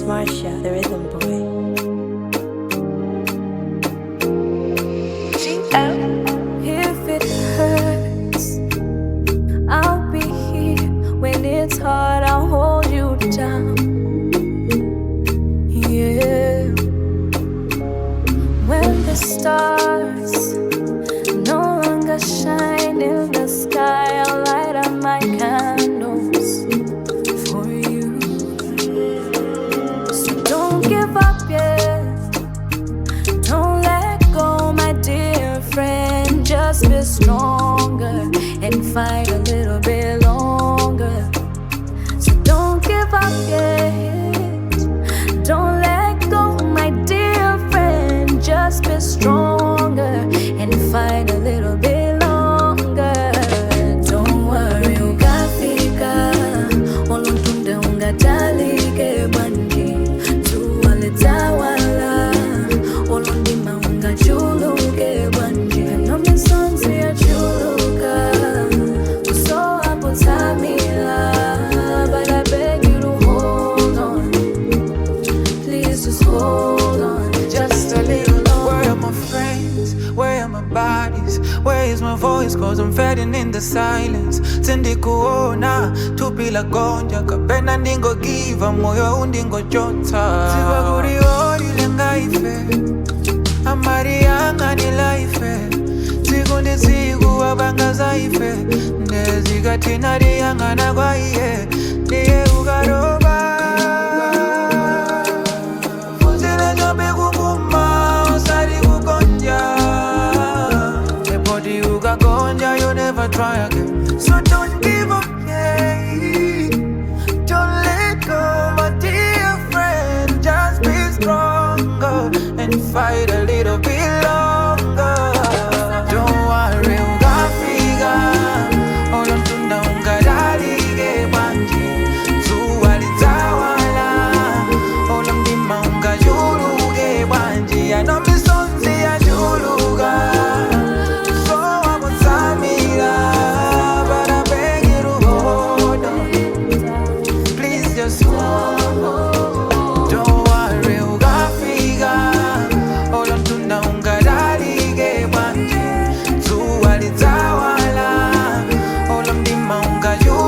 Marsha, the rhythm boy. If it hurts, I'll be here. When it's hard, I'll hold you down. Yeah. When the stars no longer shine in the sky, I'll light up my candles for you. So don't give up yet. Don't let go, my dear friend. Just be stronger and fight a little bit longer. So don't give up yet. Don't let go, my dear friend. Just be stronger and fight a little bit longer. Don't worry, ukafika. Olo mtunda ungatalike bwanji. Dzuwa lidzawala. Olo mdima ungachuluke bwanji. Pano misozi yachuluka. Kusowa potsamila. But I beg you to hold on. Please just hold on. Just a little longer. Where are my friends? Where are my bodies? Where is my voice? 'Cause I'm fading in the silence. Sindikuona thupi lagonja kapena ndingogiva moyo undingochotsa sivakuriori ife amariyanga ni life tsiku ndi tsiku wabanga za ife ndezikatinariyangana kwa iye ndiye ukaroba Funzile chabe kupuma usati kugonja. Epoti ukagonja, you never try again. So don't give up, yeah. Don't let go, my dear friend. Just be stronger and fight a little bit longer. Don't worry, ukafika. Olo mtunda ungatalike bwanji. Dzuwa lidzawala. Olo mdima ungachuluke bwanji. Ano misozi yachuluka. So akutsamira. But I beg you to hold on. Please just hold on. Don't worry, ukafika. Olo mtunda ungatalike bwanji. Dzuwa lidzawala. Olo mdima ungachuluke.